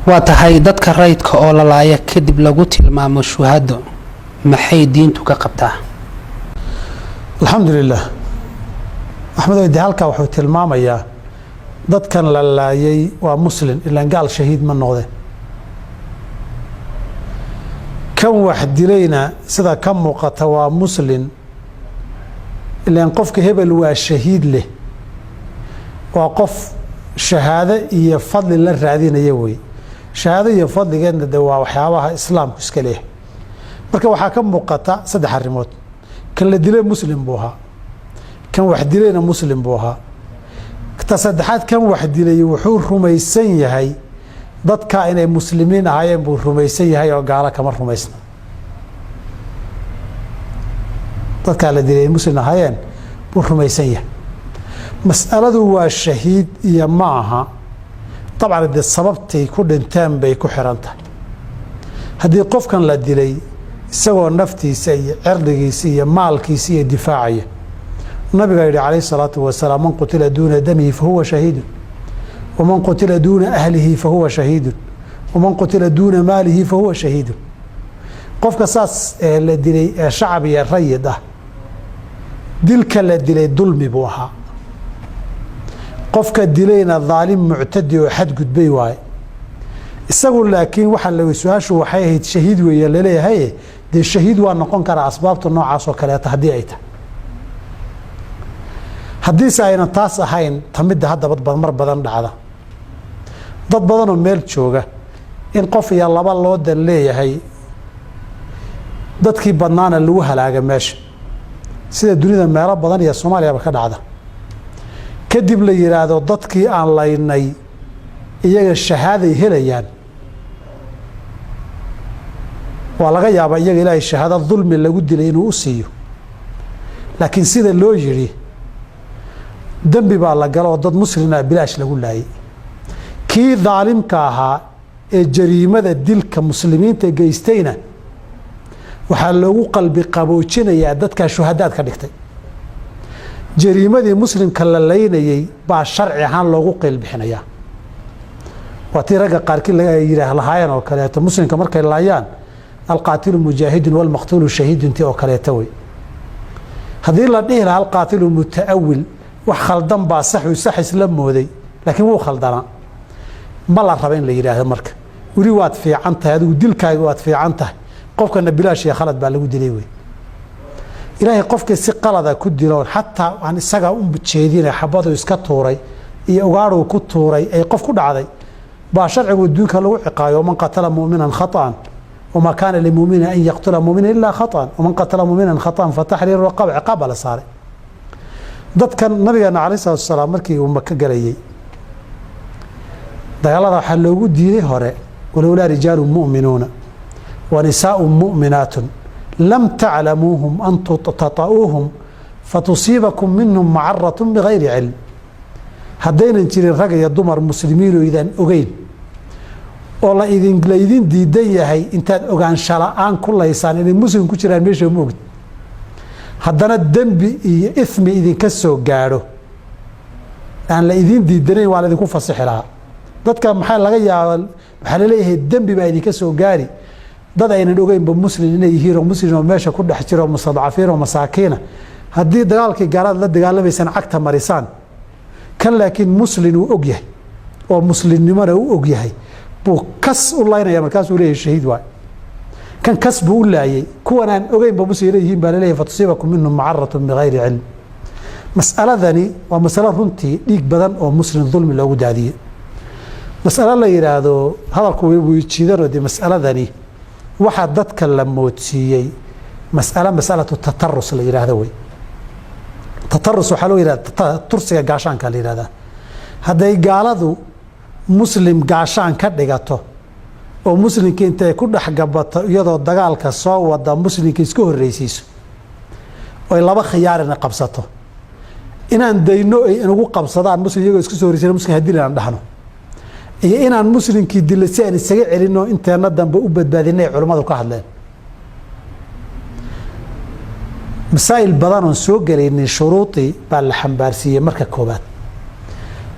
Waa tahay, dadka rayidka oo la laaya kadib lagu tilmaamo shuhado, maxay diintu ka qabtaa? Alxamdu lilah. Axmed, de halkaa wuxuu tilmaamayaa dadkan la laayay waa muslin, ilaan gaal shahiid ma noqde. Kan wax dilayna sida ka muuqata waa muslin, ilaan qofka hebel waa shahiid leh waa qof shahaado iyo fadli la raadinaya wey. Shahaado iyo fadligeedna de waa waxyaabaha islaamku iska leeyahay. Marka waxaa ka muuqata saddex arrimood: kan la dilay muslim buu ahaa, kan wax dilayna muslim buu ahaa, ta saddexaad, kan wax dilay wuxuu rumaysan yahay dadka inay muslimiin ahaayeen buu rumaysan yahay oo gaalo kama rumaysna. Dadkaa la dilay ay muslim ahaayeen buu rumaysan yahay. Mas'aladu waa shahiid iyo ma aha. Dabcan dee sababtay ku dhinteen bay ku xiran tahay. Haddii qofkan la dilay isagoo naftiisa iyo cirdigiisa iyo maalkiisa iyo difaacaya, nabigaa yidhi calayhi salaatu wasalaam: "Man qutila duuna damihi fahuwa shahiidun, waman qutila duuna ahlihi fahuwa shahiidun, waman qutila duuna maalihi fahuwa shahiidun." Qofka saas ee la dilay ee shacab iyo rayid ah, dilka la dilay dulmi buu ahaa, qofka dilayna daalim muctadi oo xadgudbay waaye isagu. Laakiin waxaa la su-aashu waxay ahayd shahiid weeye laleeyahay. Dee shahiid waa noqon karaa asbaabta noocaas oo kaleeta haddii ay tahay. Haddiise aynan taas ahayn, tamidda haddaba mar badan dhacda, dad badanoo meel jooga in qof iyo laba loo dan leeyahay, dadkii badnaana lagu halaaga meesha, sida dunida meelo badan iyo Soomaaliyaba ka dhacda, kadib la yidhaahdo dadkii aan laynay iyaga shahaaday helayaan. Waa laga yaabaa iyaga Ilaahay shahaado dulmi lagu dilay inuu u siiyo, laakiin sida loo yidhi dembi baa la galo oo dad muslima bilaash lagu laayay. Kii daalimka ahaa ee jariimada dilka muslimiinta geystayna waxaa loogu qalbi qaboojinayaa dadkaa shuhadaad ka dhigtay. Jariimadii muslimka la laynayey baa sharci ahaan loogu qiil bixinayaa. Waa tii ragga qaarkii yidhaah lahaayeen oo kaleeto, muslimka markay laayaan: "Alqaatilu mujaahidun walmaqtuulu shahiidun." Tii oo kaleeto wey. Haddii la dhihi lahaa alqaatilu mutaawil, wax khaldan baa saxu sax isla mooday, laakiin wuu khaldanaa, ma la raba in la yidhaahdo. Marka weli waad fiican tahay adigu, dilkaaga waad fiican tahay, qofkana bilaash iyo khalad baa lagu dilay wey. Ilaahay qofkii si qalada ku dilo, xataa aan isaga u jeedina, xabadu iska tuuray iyo ugaadhuu ku tuuray ay qof ku dhacday, baa sharcigu adduunka lagu ciqaayo: "Man qatala mu'minan khaطa'an, wamaa kaana limuminin an yaqtula mumina ilaa khaطa'an, waman qatala muminan khaطa'an fataxriiru raqaba." Ciqaab baa la saaray dadkan. Nabigeena calayh salatu wasalaam markii uu Maka galayey dagaalada waxaa loogu diiday hore: "Walowlaa rijaalu mu'minuuna wa nisaau mu'minaatu lam taclamuuhum an tata'uuhum fatusiibakum minhum macarat bigayri cilm." Haddaynan jirin rag iyo dumar muslimiin oo idaan ogeyn oo la idin laydin diidan yahay intaad ogaansha la-aan ku laysaan inay muslim ku jiraan meesha ma ogid, haddana dembi iyo ismi idinka soo gaadho aan la idin diidanayn, waa la idinku fasixi lahaa. Dadka maxaa laga yaaba? Waxaa laleeyahay dembi baa idinka soo gaari dad aynan ogeynba muslim inay yihiin oo muslim oo meesha ku dhex jiro, mustadcafiin oo masaakiina, haddii dagaalkii gaalaad la dagaalamaysaan cagta marisaan. Kan laakiin muslin uu og yahay oo muslimnimona u og yahay buu kas u laynaya, markaasuu leeyahay shahiid waay. Kan kas buu u laayey, kuwan aan ogeynba muslim inay yihiin baa laleeyahay fatusiibakum minhum macaratun bigayri cilm. Mas'aladani waa masalo runtii dhiig badan oo muslim dulmi loogu daadiyey. Mas'alo la yidhaahdo hadalku wuu jiidanoo dee mas'aladani waxaa dadka la moodsiiyey mas'alo masalatu tatarus la yidhaahdo wey. Tatarus waxaa loo yidhahda tursiga gaashaanka la yidhahdaa. Hadday gaaladu muslim gaashaan ka dhigato oo muslimka intay ku dhex gabato iyadoo dagaalka soo wada muslimka iska horreysiiso oy laba khiyaarina qabsato: inaan dayno ay inagu qabsadaan muslim iyagoo iska soo horreysiina, muslim hadil inaan dhahno, iyo inaan muslimkii dilo si aan isaga celinno inteenna dambe u badbaadinay. Culimmadu ka hadleen masaa'il badan oon soo gelaynin shuruudii baa la xambaarsiiyey. Marka koobaad,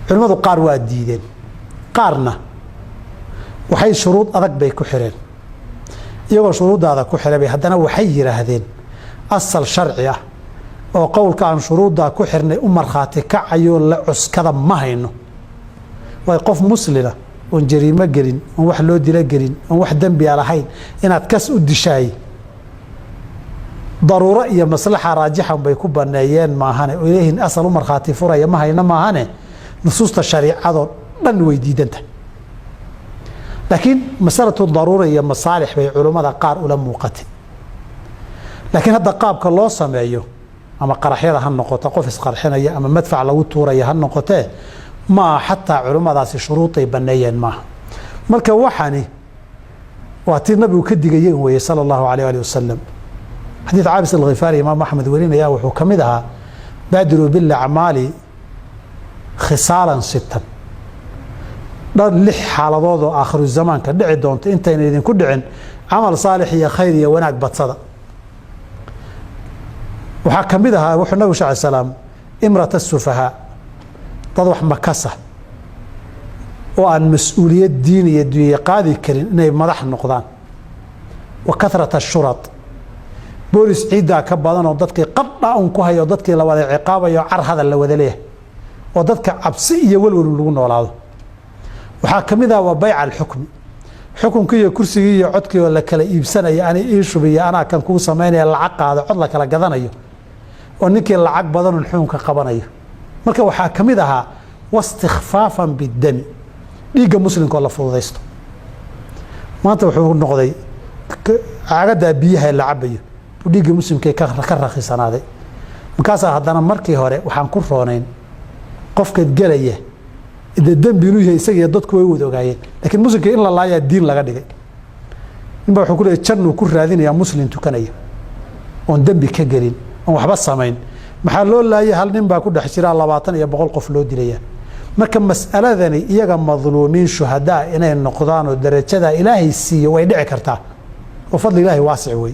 culimmadu qaar waa diideen, qaarna Waxay shuruud adag bay ku xireen. Iyagoo shuruuddaada ku xiray bay haddana waxay yidhaahdeen asal sharci ah oo qowlka aan shuruuddaa ku xirnay u markhaati kacayoo la cuskada ma hayno. Waay qof muslina oon jariimo gelin, oon wax loo dilo gelin, oon wax dembiya lahayn inaad kas u dishaay, daruuro iyo maslaxa raajixan bay ku baneeyeen maahane, oo leeyihiin asal u markhaati furaya ma hayno maahane, nusuusta shariicadoo dhan way diidanta. Laakiin masalatu daruura iyo masaalix bay culummada qaar ula muuqatay. Laakiin hadda qaabka loo sameeyo, ama qaraxyada ha noqoto, qof isqarxinaya ama madfac lagu tuuraya ha noqotee, maaha xataa culummadaasi shuruuday baneeyeen maaha. Marka waxani waa tii nabigu ka digayay weeye, sala allahu alayh alih wasalam. Xadiid Caabis Alkhifaari Imaam Axmed warinaya wuxuu ka mid ahaa: "Baadiruu bilacmaali khisaalan sittan", dhan lix xaaladood oo aakhiru zamaanka dhici doonto intayna idinku dhicin camal saalix iyo khayr iyo wanaag badsada. Waxaa ka mid ahaa wuxuu nabig sal slaam imrata sufahaa, dad wax makasa oo aan mas-uuliyad diin iyo dunya qaadi karin inay madax noqdaan, wa kathrata shurad, boolis ciiddaa ka badan oo dadkii qadha un ku hayo, dadkii la wada ciqaabayo, car hadal la wada leeyahay oo dadka cabsi iyo welwel lagu noolaado. Waxaa ka mid ah waa bayca alxukmi, xukunkii iyo kursigii iyo codkii oo la kala iibsanayo, ani ii shubiyo, anaa kan kuu samaynaya, lacag qaado, cod la kala gadanayo oo ninkii lacag badanun xukunka qabanayo. Marka waxaa ka mid ahaa wastikfaafan bidami, dhiigga muslimka oo la fududaysto. Maanta wuxuu noqday caagadaa biyaha la cabayo buu dhiigga muslimka ka rakhisanaaday. Markaasaa haddana markii hore waxaan ku roonayn qofka gelaya de dembi inuu yahay isaga iyo dadku way wada ogaayeen, lakiin muslimka in la laayaa diin laga dhigay. Ninba wuxuu ku leeyay jannuu ku raadinayaa muslim tukanaya oon dembi ka gelin, oon waxba samayn. Maxaa loo laayay? Hal nin baa ku dhex jiraa 20 iyo 100 qof loo dilaya. Marka mas'aladani iyaga madluumiin shuhadaa inay noqdaan oo darajadaa Ilaahay siiyo way dhici kartaa, oo fadli Ilaahay waasic wey.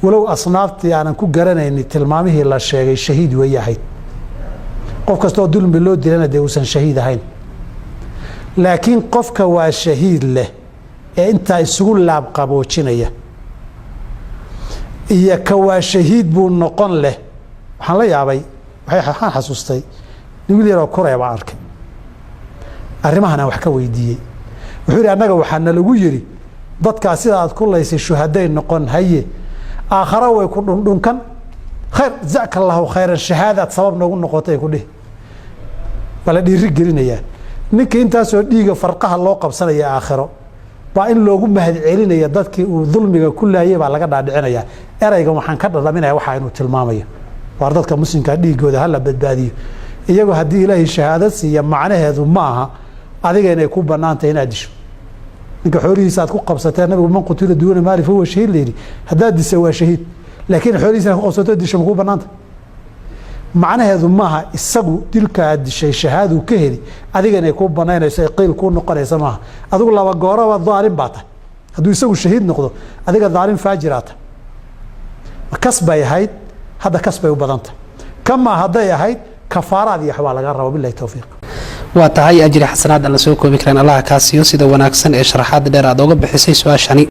Walow asnaaftii aanan ku garanayni tilmaamihii la sheegay shahiid way ahayd, qof kastaoo dulmi loo dilana dee uusan shahiid ahayn, laakiin qofka waa shahiid leh ee intaa isugu laabqaboojinaya iyo ka waa shahiid buu noqon leh. Waxaan la yaabay, waxaan xasuustay nin wiil yaroo kuraya baan arkay, arrimahan aan wax ka weydiiyey. Wuxuu yidhi: "Annaga waxaa nalagu yidhi dadkaa sida aad ku laysay shuhaday noqon, haye, aakhara way ku dhundhunkan, khayr, jazaka Allahu khayran, shahaadaad sabab noogu noqotay ku dhihi." Waa la dhiiri gelinayaa ninka intaasoo dhiiga farqaha loo qabsanaya, aakhiro baa in loogu mahad celinaya dadkii uu dulmiga ku laayay baa laga dhaadhicinaya. Eraygan waxaan ka dhadhaminaya waxaa inuu tilmaamayo: waar dadka muslimkaa dhiigooda hala badbaadiyo. Iyagoo haddii Ilaahay shahaado siiya, macnaheedu ma aha adiga inay ku banaantahay inaad disho ninka xoolihiisa aad ku qabsatee. Nabigu "man qutila duuna maali fahuwa shahiid" la yidhi. Haddaad disa waa shahiid, laakiin xoolihiisa inaad ku qabsato disho makuu banaanta. Macnaheedu maaha isagu dilkaa dishay shahaaduu ka heli, adiga inay kuu banaynayso ay qiil kuu noqonaysa maaha. Adigu laba gooraba daalim baa tahay. Hadduu isagu shahiid noqdo, adiga daalim faajiraa tahay. Kas bay ahayd, hadda kas bay u badan tahay. Kamaa hadday ahayd kafaaraad iyo waxbaa laga raba. Bilahi towfiiq. Waa tahay. Ajri xasanaad aan la soo koobi karaan Allaha kaa siiyo sida wanaagsan ee sharaxaada dheer aad oga bixisay su-aashani.